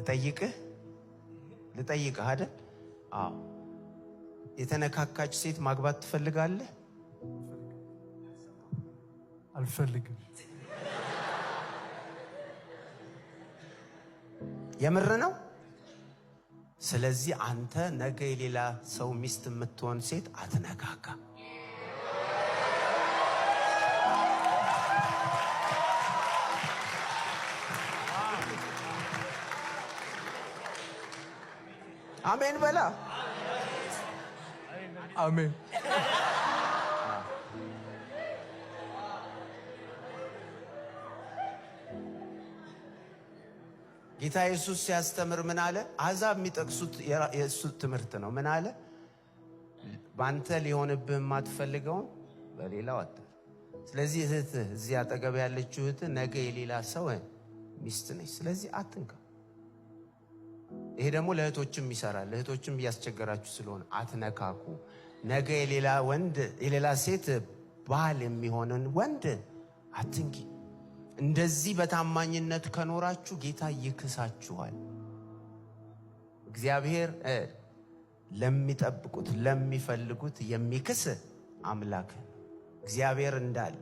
ልጠይቅህ ልጠይቅህ አይደል? አዎ። የተነካካች ሴት ማግባት ትፈልጋለህ? አልፈልግም። የምር ነው። ስለዚህ አንተ ነገ የሌላ ሰው ሚስት የምትሆን ሴት አትነካካ። አሜን በላ። አሜን። ጌታ ኢየሱስ ሲያስተምር ምን አለ? አሕዛብ የሚጠቅሱት የእሱ ትምህርት ነው። ምን አለ? በአንተ ሊሆንብህ የማትፈልገውን በሌላው አታድርግ። ስለዚህ እህትህ እዚህ አጠገብ ያለችው እህትህ ነገ የሌላ ሰው ሚስት ነች። ስለዚህ አትንካ። ይሄ ደግሞ ለእህቶችም ይሰራል። ለእህቶችም እያስቸገራችሁ ስለሆነ አትነካኩ። ነገ የሌላ ወንድ የሌላ ሴት ባል የሚሆንን ወንድ አትንኪ። እንደዚህ በታማኝነት ከኖራችሁ ጌታ ይክሳችኋል። እግዚአብሔር ለሚጠብቁት ለሚፈልጉት የሚክስ አምላክ ነው። እግዚአብሔር እንዳለ